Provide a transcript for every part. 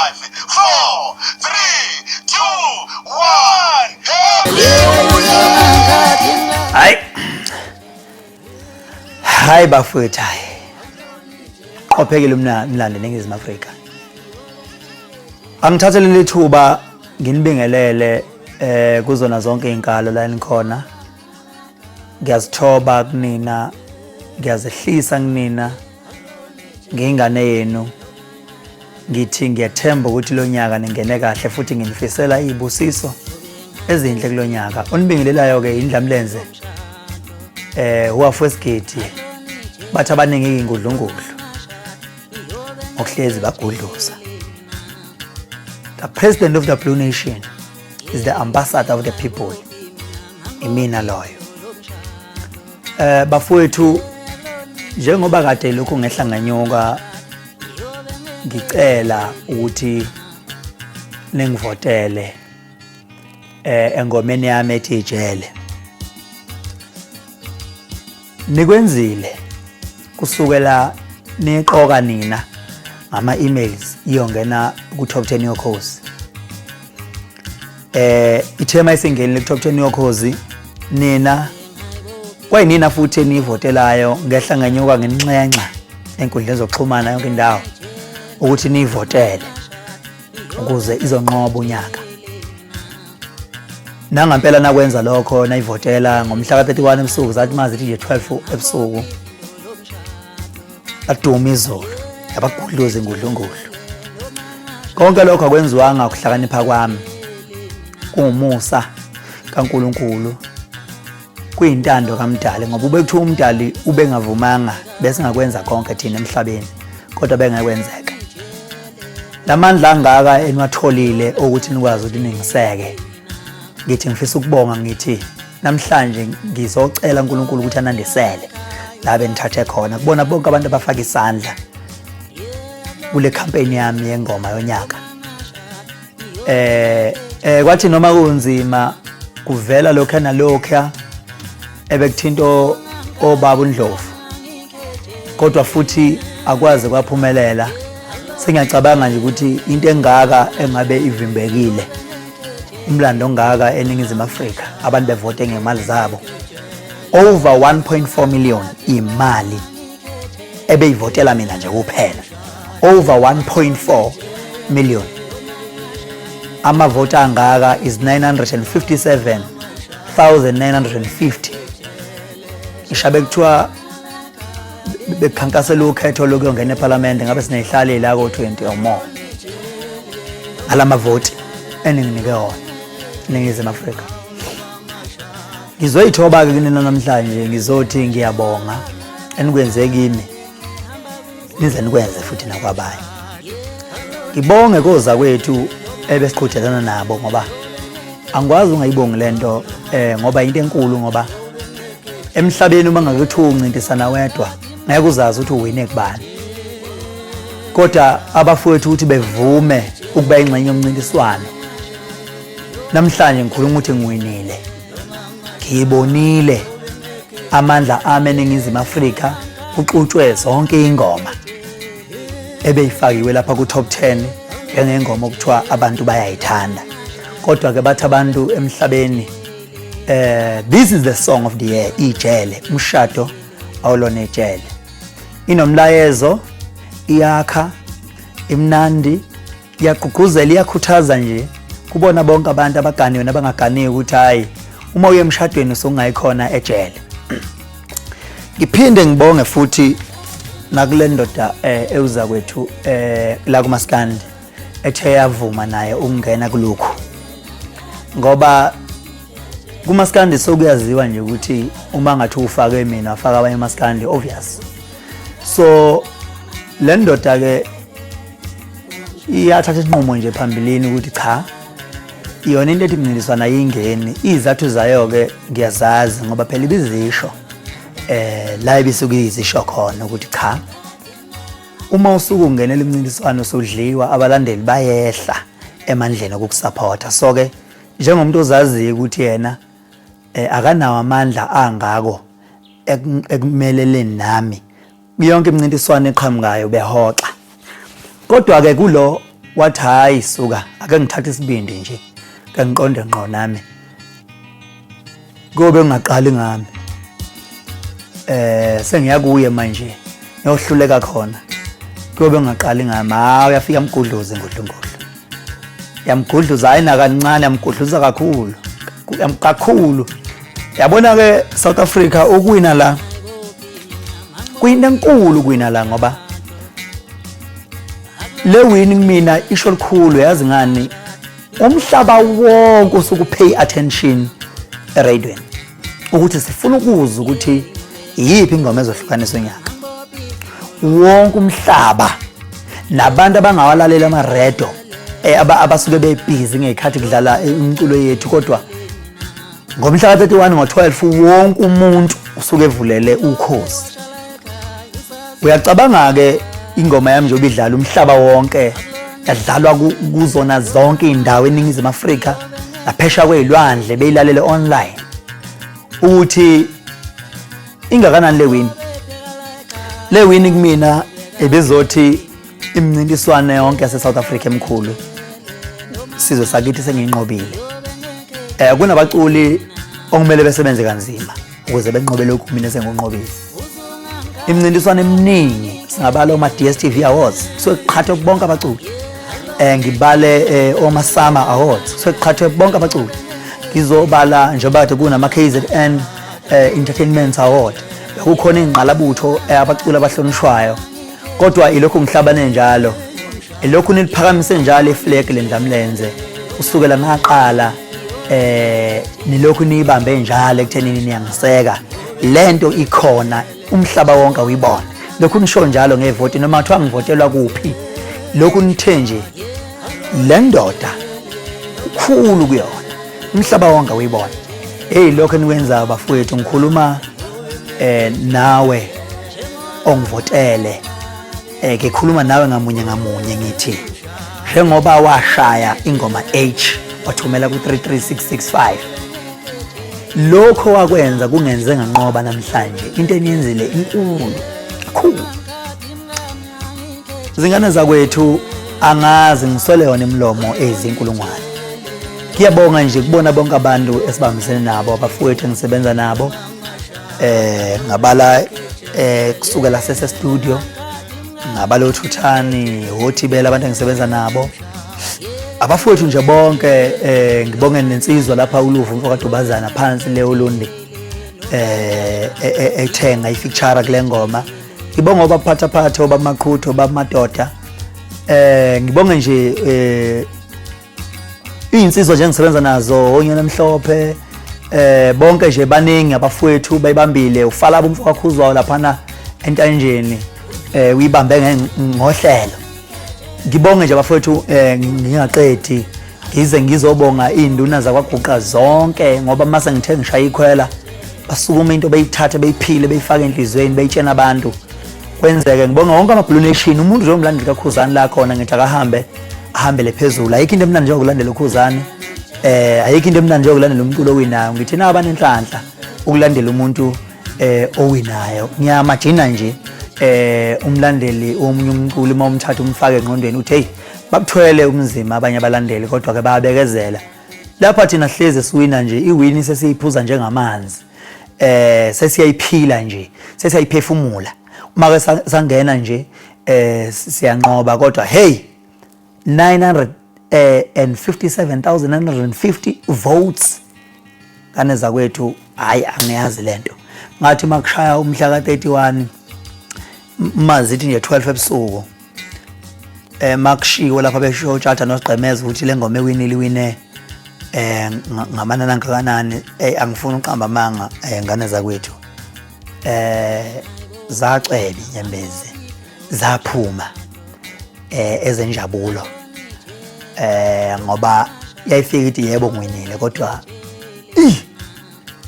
4 3 2 1. Hayi. Hayi bafowethu, hayi. Qophekile umlando eNingizimu Afrika. Angithathe leli thuba nginibingelele kuzona zonke izinkalo la enikhona. Ngiyazithoba kunina, ngiyazehlisa kunina. Ngiyingane yenu. Ngithi ngiyathemba ukuthi lo nyaka ningene kahle futhi nginifisela izibusiso ezinhle kulo nyaka. Onibingelelayo ke indlamlenze uwafu wesigidi, bathi abaningi ingudlungudlu ngokuhlezi bagudluza. The president of the Blue Nation is the ambassador of the people. Imina loyo. Bafowethu, njengoba kade lokhu ngehla ngenyuka ngicela ukuthi ningivotele engomeni yami ethi Ijele. Nikwenzile kusukela niqoka nina ngama emails iyongena ku top 10 yokhozi. Ithe mayisingenile ku top 10 yokhozi, nina kwayinina futhi enivotelayo, ngehla ngenyuka ngeninxenxa enkundleni zokuxhumana yonke indawo ukuthi nivotele ukuze izonqoba unyaka. Nangampela nakwenza lokho, nayivotela ngomhla ka-31 ebusuku, zathi mazithi nje 12 ebusuku aduma izulu, yabagudluza ingudlungudlu. Konke lokho akwenziwanga ukuhlakanipha kwami, kungumusa kaNkulunkulu, kuyintando kaMdali, ngoba ube kuthiwa uMdali ubengavumanga bese ngakwenza konke thina emhlabeni, kodwa bengekwenzeka. Lamandla angaka eniwatholile ukuthi nikwazi ukuthi ningiseke, ngithi ngifisa ukubonga, ngithi namhlanje ngizocela uNkulunkulu ukuthi anandisele la benithathe khona kubona bonke abantu abafaka isandla kule campaign yami yengoma yonyaka. Kwathi noma kunzima kuvela lokho nalokho ebekuthinta obaba uNdlovu, kodwa futhi akwazi kwaphumelela. Sengiyacabanga nje ukuthi into engaka engabe ivimbekile, umlando ongaka eNingizimu Afrika, abantu bevote ngemali zabo over 1.4 million, imali ebeyivotela mina nje kuphela, over 1.4 million amavoti angaka is 957,950. Ngisho bekuthiwa bekukhankasela ukhetho lokuyongena ePhalamende, ngabe sinezihlalo la ko-20 or more ngalamavoti eninginike wona eNingizimu Afrika. Ngizoyithoba-ke kunina namhlanje, ngizothi ngiyabonga enikwenze kimi, nize nikwenze futhi nakwabanye. Ngibonge koza kwethu ebesiqhudelana nabo, ngoba angikwazi ungayibongi lento ngoba into enkulu, ngoba emhlabeni uma ngakuthiwa uncintisana wedwa ngeke uzazi ukuthi uwine kubani. Kodwa abafowethu ukuthi bevume ukuba ingxenye yomncintiswano, namhlanje ngikhuluma ukuthi ngiwinile, ngiyibonile amandla ami eNingizimu Afrika, kuxutshwe zonke ingoma ebeyifakiwe lapha ku top 10 njengengoma okuthiwa abantu bayayithanda. Kodwa ke bathi abantu emhlabeni this is the song of the year, Ijele, umshado awulona ijele. Inomlayezo, iyakha, imnandi, iyagqugquzela, iyakhuthaza nje kubona bonke abantu abaganiwe nabangaganiwe ukuthi hayi, uma uye emshadweni usungayikhona ejele. Ngiphinde ngibonge futhi nakule ndoda ewuza kwethu la kumaskandi ethe yavuma naye ukungena kulokhu, ngoba kumaskandi sokuyaziwa nje ukuthi uma ngathi ufake mina wafaka abanye maskandi obvious. So le ndoda ke iyathatha isinqumo nje phambilini ukuthi cha, iyona into ethi mncintiswana ayingeni. Izathu zayo ke ngiyazazi, ngoba phela ibizisho la ibisuke izisho khona ukuthi cha, uma usuke ungenela imncintiswano usudliwa, abalandeli bayehla emandleni okukusupporta. So ke njengomuntu ozaziyo ukuthi yena akanawo amandla angako ekumeleleni nami yonke imincintiswano eqhamukayo behoxa, kodwa ke kulo Wathi hayi suka, ake ngithathe isibindi nje, ke ngiqonde ngqo nami. Kuyobe kungaqali ngami. Sengiya kuye manje, ngiyohluleka khona. Kuyobe kungaqali ngami. Hawu yafika yamgudluza ingudlungudlu. Yamgudluza hayi nakancane, yamgudluza kakhulu. Kakhulu. Yabona ke South Africa ukuwina la kuyinto enkulu ukuwina la ngoba le win kumina isho likhulu yazi ngani umhlaba wonke usuku pay attention eradweni ukuthi sifuna ukuzwa ukuthi iyiphi ingoma ezohlukanisa unyaka wonke umhlaba nabantu abangawalalela amaredo eh, abasuke bebhizi ngey'khathi kudlala eh, umculo yethu kodwa ngomhla ka-31 ngo-12 wonke umuntu usuke evulele ukhozi. Uyacabanga-ke ingoma yami njengoba idlala umhlaba wonke yadlalwa kuzona zonke iy'ndawo eNingizimu Afrika naphesha kwey'lwandle beyilalele online ukuthi ingakanani le wini. Le wini kumina ibizothi imincintiswano yonke yase-South Africa emkhulu sizwe sakithi sengiyinqobile. Kunabaculi okumele besebenze kanzima ukuze benqobe lokhu mina sengikunqobile. Imincintiswano eminingi singabala oma-DStv Awards kusuke kuqhathwe bonke abaculi. Ngibale oma-Sama Awards kusuke kuqhathwe bonke abaculi. Ngizobala njengoba kade kunama-KZN Entertainment Award bekukhona iy'ngqalabutho abaculi abahlonishwayo. Kodwa ilokhu ngihlabane njalo, ilokhu niliphakamise njalo iflag lendlamlenze kusukela ngaqala nilokhu niyibambe njalo ekuthenini niyangiseka. Lento ikhona umhlaba wonke awuyibona. Lokhu nisho njalo ngevoti noma kuthiwa ngivotelwa kuphi. Lokhu nithe nje le ndoda kukhulu kuyona. Umhlaba wonke awuyibona. Hey lokho enikwenzayo bafowethu ngikhuluma nawe ongivotele ngikhuluma nawe ngamunye ngamunye ngithi njengoba washaya ingoma H wathumela ku 33665 lokho wakwenza kungenze nganqoba namhlanje. Into eniyenzile inkulu kakhulu. Zingane zakwethu angazi ngiswele yona imilomo eyizinkulungwane. Ngiyabonga nje kubona bonke abantu esibambisene nabo, abafowethu engisebenza nabo. Ngabala kusukela sese studio ngabala oThuthani, oThibela abantu engisebenza nabo. Abafowethu nje bonke ngibonge nensizwa lapha uLuvu umfo kaDubazana phansi le Ulundi ethenga ifeature kule ngoma. Ngibonga obaphathaphatha obamaqhutho obamadoda. Ngibonge nje iy'nsizwa nje engisebenza nazo onyana emhlophe bonke nje baningi abafowethu bayibambile. Ufalaba umfo kaKhuzwayo laphana entanjeni uyibambe ngohlelo. Ngibonge nje abafowethu ngingaqedi ngize ngizobonga iy'nduna zakwaGuqa zonke ngoba mase ngithe ngishaya ikhwela basukuma into beyithathe beyiphile beyifake enhliziyweni beyitshena abantu kwenzeke. Ngibonga wonke ama-Blue Nation. Umuntu nje omlandeli kaKhuzani la khona ngithi akahambe ahambele phezulu. Ayikho into emnandi njengokulandela uKhuzani, ayikho into emnandi njengokulandela umculo owinayo. Ngithi na abanenhlanhla ukulandela umuntu owinayo. Ngiyamajina nje umlandeli womunye umculi uma umthatha umfake engqondweni uthi hey babuthwele umzima abanye abalandeli kodwa ke bayabekezela. Lapha thina hleze siwina nje iwini sesiyiphuza njengamanzi. Sesiyayiphila nje, sesiyayiphefumula. Uma ke sangena nje siyanqoba kodwa hey 957,950 votes ngane zakwethu, hayi angiyazi lento. Ngathi makushaya umhla ka-31 mazithi nje 12 ebusuku makushiwo lapha besho uTshatha noSigqemeza ukuthi le ngoma ewinile iwine ngamanani angakanani. Angifuni uqamba amanga ngane zakwethu. Zacweba inyembezi zaphuma ezenjabulo ngoba yayifika ithi yebo ngiwinile kodwa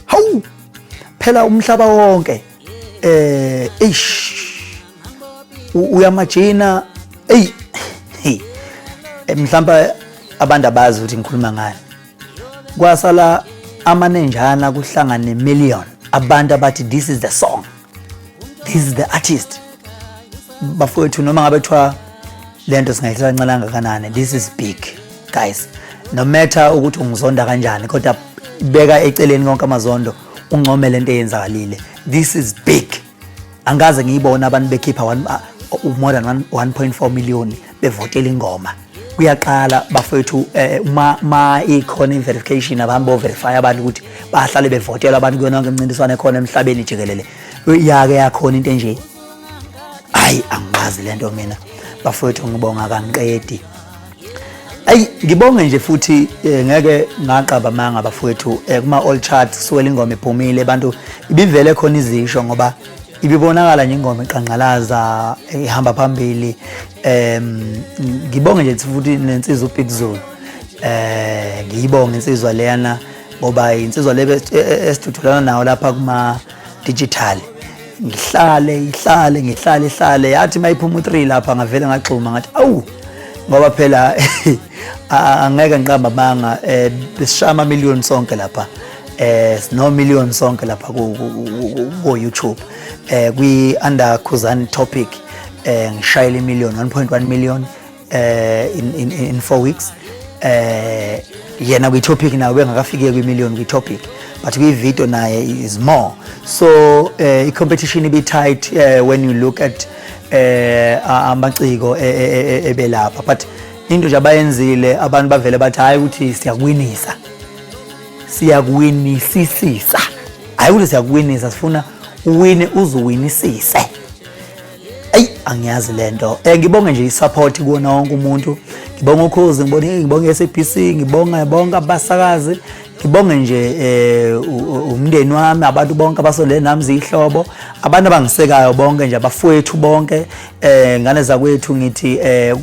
hawu phela umhlaba wonke eish uyamajina ey mhlawumbe abantu abazi ukuthi ngikhuluma ngani. Kwasala amanenjana kuhlangane million abantu abathi this is the song, this is the artist. Bafowethu noma ngabe kuthiwa Lento singayithatha kancane kangakanani, this is big guys. No matter ukuthi ungizonda kanjani, kodwa beka eceleni konke amazondo, uncome lento eyenzakalile. This is big. Angikaze ngiyibona abantu bekhipha more than 1.4 million bevotela ingoma. Kuyaqala bafethu, uma ikhona i-verification, abahambe bo-verify abantu ukuthi bahlale bevotela abantu kuyona yonke imincintiswano ekhona emhlabeni jikelele. Yake yakhona into enje? Hayi, angibazi lento mina bafowethu, ngibonga kangiqedi. Ayi, ngibonge nje futhi, ngeke ngaqaba amanga bafowethu, kuma all charts kusukela ingoma iphumile, abantu ibivele khona izisho ngoba ibibonakala nje ingoma iqanqalaza ihamba phambili. Ngibonge nje futhi nensizwa uBig Zulu. Ngiyibonge insizwa leyana ngoba insizwa le esithuthulana nawo lapha kuma digital. Ngihlale ihlale, ngihlale ihlale, yathi mayiphuma u3 lapha ngavele ngagxuma, ngathi awu, ngoba phela angeke ngiqamba amanga, besishaya ama million sonke lapha, sino million sonke lapha ku YouTube, kwi under Khuzani topic, ngishayela imillion, 1.1 million in 4 weeks. Yena kwi topic nawe bengakafiki kwi million kwi topic, but kwi video naye is more. So i competition ibi tight when you look at amaciko ebelapha, but into nje abayenzile abantu bavele bathi hayi ukuthi siyakuwinisa, siyakuwinisisisa, hayi ukuthi siyakuwinisa, sifuna uwine uzuwinisise. Ayi, angiyazi lento. Ngibonge nje isupport kuwona wonke umuntu. Ngibonga ukhozi, ngibonge SABC, ngibonga bonke abasakazi, ngibonge nje umndeni wami, abantu bonke abasondele nami zihlobo, abantu abangisekayo bonke nje, abafowethu bonke, ngane zakwethu, ngithi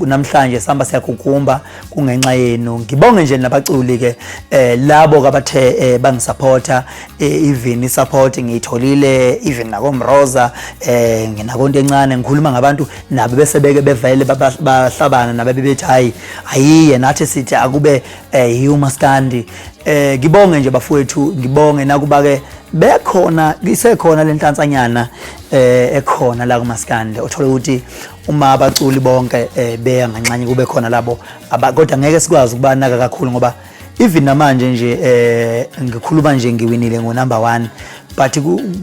namhlanje sihamba siyagugumba kungenxa yenu. Ngibonge nje nabaculi ke, labo abathe bangisupporta, even isupport ngiyitholile even nakoMroza, nginakonto encane ngikhuluma ngabantu nabo bese beke bevele bahlabana nabo bebethi hayi ayiye, nathi sithi akube umaskandi. Ngibonge nje bafowethu, ngibonge nakuba ke bekhona, isekhona lenhlansanyana ekhona la kumaskandi, othola ukuthi uma abaculi bonke beya nganxanye kube khona labo, kodwa ngeke sikwazi ukubanaka kakhulu ngoba even namanje nje ngikhuluma nje ngiwinile ngo number 1, but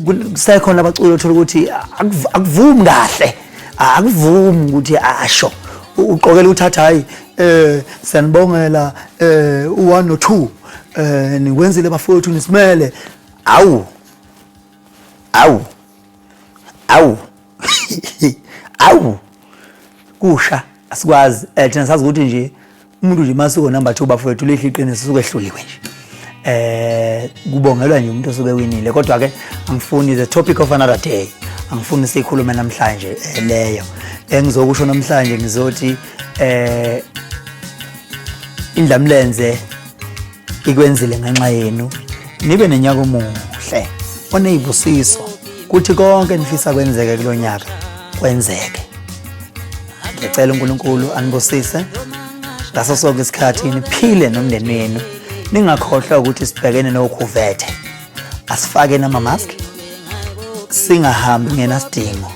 kusekhona abaculi othola ukuthi akuvumi kahle, akuvumi ukuthi asho uqokela uthatha hayi, siyanibongela u1 no 2, nikwenzile bafowethu, nisimele. Awu awu awu awu, kusha asikwazi. Thina sazi ukuthi nje umuntu nje masuko number 2 bafowethu, lihle iqiniso, usuke ehluliwe nje, kubongelwa nje umuntu osuke winile. Kodwa ke angifuni, the topic of another day, angifuni sikhulume namhlanje leyo. Engizokusho namhlanje, ngizothi indlamlenze ikwenzile ngenxa yenu. Nibe nenyaka omuhle oneyibusiso, kuthi konke nifisa kwenzeke kulonyaka kwenzeke. Ngiyacela uNkulunkulu anibusise ngaso sonke isikhathi, niphile nomndeni wenu. Ningakhohlwa ukuthi sibhekene nokhuvethe, asifake nama-mask, singahambi ngenasidingo,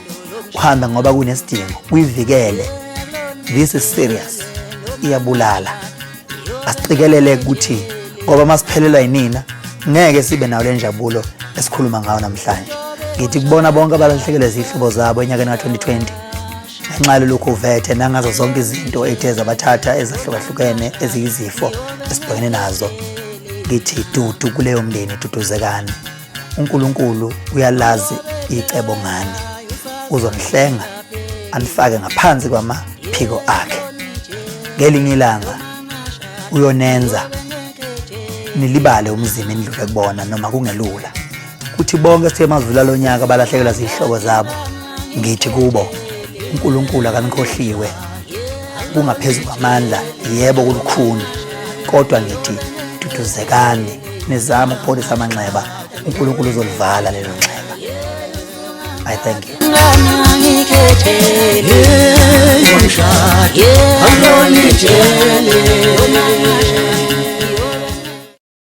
uhambe ngoba kunesidingo, uyivikele. This is serious, iyabulala. Asiqikelele ukuthi ngoba masiphelelwa yinina ngeke sibe nayo le njabulo esikhuluma ngayo namhlanje. Ngithi kubona bonke abalahlekelwe zihlobo zabo enyakeni ka-2020 ngenxa yalolu khuvethe nangazo zonke izinto ethe zabathatha ezahlukahlukene eziyizifo esibhekene nazo, ngithi dudu kuleyo mndeni, duduzekani, uNkulunkulu uyalazi icebo ngani, uzonihlenga anifake ngaphansi kwamaphiko akhe. Ngelinye ilanga uyonenza nilibale umzimba enidlule kubona, noma kungelula. Kuthi bonke sithe mazula lonyaka balahlekelwa zihlobo zabo, ngithi kubo uNkulunkulu akanikhohliwe. Kungaphezu kwamandla, yebo kulukhuni, kodwa ngithi duduzekani, nizame ukupholisa amanxeba, uNkulunkulu uzolivala lelo nxeba. I thank you. Ngomshado, angiyona ijele.